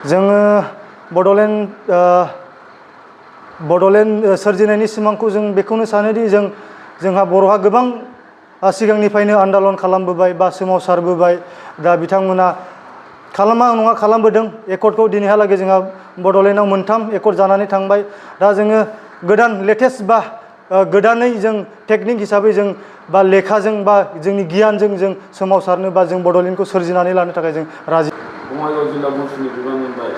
जोङो बड'लेण्ड सोरजिनायनि सिमांखौ जों बेखौनो सानोदि जोंहा बर'हा गोबां सिगांनिफ्रायनो आन्दालन खालामबोबाय बा सोमावसारबोबाय। दा बिथांमोना खालामा नङा खालामबोदों। एकर्डखौ दिनैहालागै जोंहा बड'लेण्डआव 3 एकर्ड जानानै थांबाय। दा जोङो गोदान लेटेस्ट बा गोदानै जों टेकनिक हिसाबै जों बा लेखाजों बा जोंनि गियानजों जों सोमावसारनो बा जों बड'लेण्डखौ सोरजिनानै लानो थाखाय जों राजि। बङाइगाव जिल्ला BoNSUनि बिबान मोनबाय।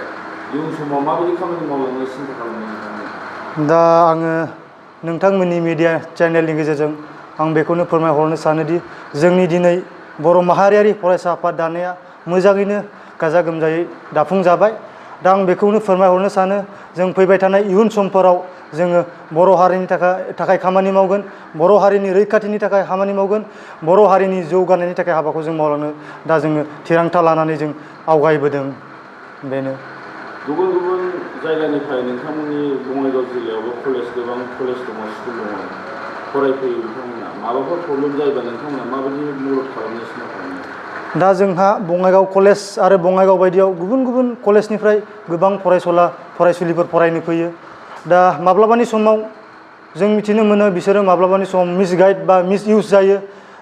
इयुन समाव माबायदि खामानि मावलांनो सिन्था खालामदों? दा आङो नोंथांमोननि मिडिया चेनेलनि गेजेरजों आं बेखौनो फोरमायहरनो सानोदि जोंनि दिनै बर' माहारियारि फरायसा आफाद दानाया मोजाङैनो गाजा गोमजायै दाफुंजाबाय। दा आं बेखौनो फोरमायहरनो सानो जों फैबाय थानाय इयुन समफोराव जोङो बर' हारिनि थाखाय खामानि मावगोन, बर' हारिनि रैखाथिनि थाखाय खामानि मावगोन, बर' हारिनि जौगानायनि थाखाय हाबाखौ जों मावलांनो दा जोङो थिरांथा लानानै जों आवगायबोदों। बेनो। गुबुन गुबुन जायगानिफ्राय नोंथांमोननि बङाइगाव जिल्लायावबो गोबां कलेज दङ, स्कुल दङ, फरायफैयो बिथांमोना। माबाफोर प्रब्लेम जायोबा नोंथांमोना माबायदि मदद खालामनो सिन्था खालामो? दा जोंहा बङाइगाव कलेज आरो बङाइगाव बायदियाव गुबुन गुबुन कलेजनिफ्राय गोबां फरायसुलिफोर फरायनो फैयो। दा माब्लाबानि समाव जों मिथिनो मोनो बिसोरो माब्लाबानि समाव मिसगाइड बा मिसइउस जायो।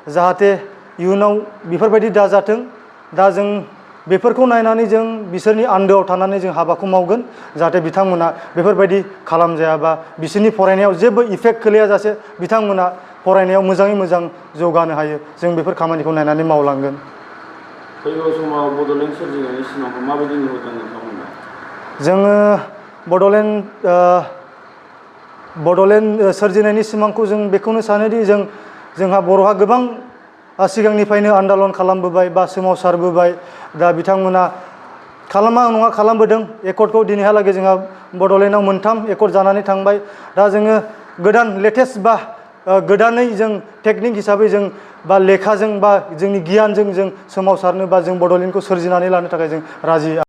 जाहाथे इयुनाव बेफोरबायदि दाजाथों। दा जों बेफोरखौ नायनानै जों बिसोरनि आन्दोआव थानानै जों हाबाखौ मावगोन। जाहाथे बिथांमोना बेफोरबायदि खालामजायाबा बिसोरनि फरायनायाव जेबो इफेक्ट खोलैयाजासे बिथांमोना फरायनायाव मोजाङै मोजां जौगानो हायो। जों बेफोर खामानिखौ नायनानै मावलांगोन। फैगौ समाव बड'लेण्ड सोरजिनायनि सिमांखौ माबायदि नुहरदों नोंथांमोना? जोङो बड'लेण्ड सोरजिनायनि सिमांखौ जों बेखौनो सानोदि जोंहा बर'हा गोबां सिगांनिफ्रायनो आन्दालन खालामबोबाय बा सोमावसारबोबाय। दा बिथांमोना खालामा नङा खालामबोदों। एकर्डखौ दिनैहालागै जोंहा बड'लेण्डआव 3 एकर्ड जानानै थांबाय। दा जोङो गोदान लेटेस्ट बा गोदानै जों टेकनिक हिसाबै जों बा लेखाजों बा जोंनि गियानजों जों सोमावसारनो बा जों बड'लेण्डखौ सोरजिनानै लानो थाखाय जों राजि।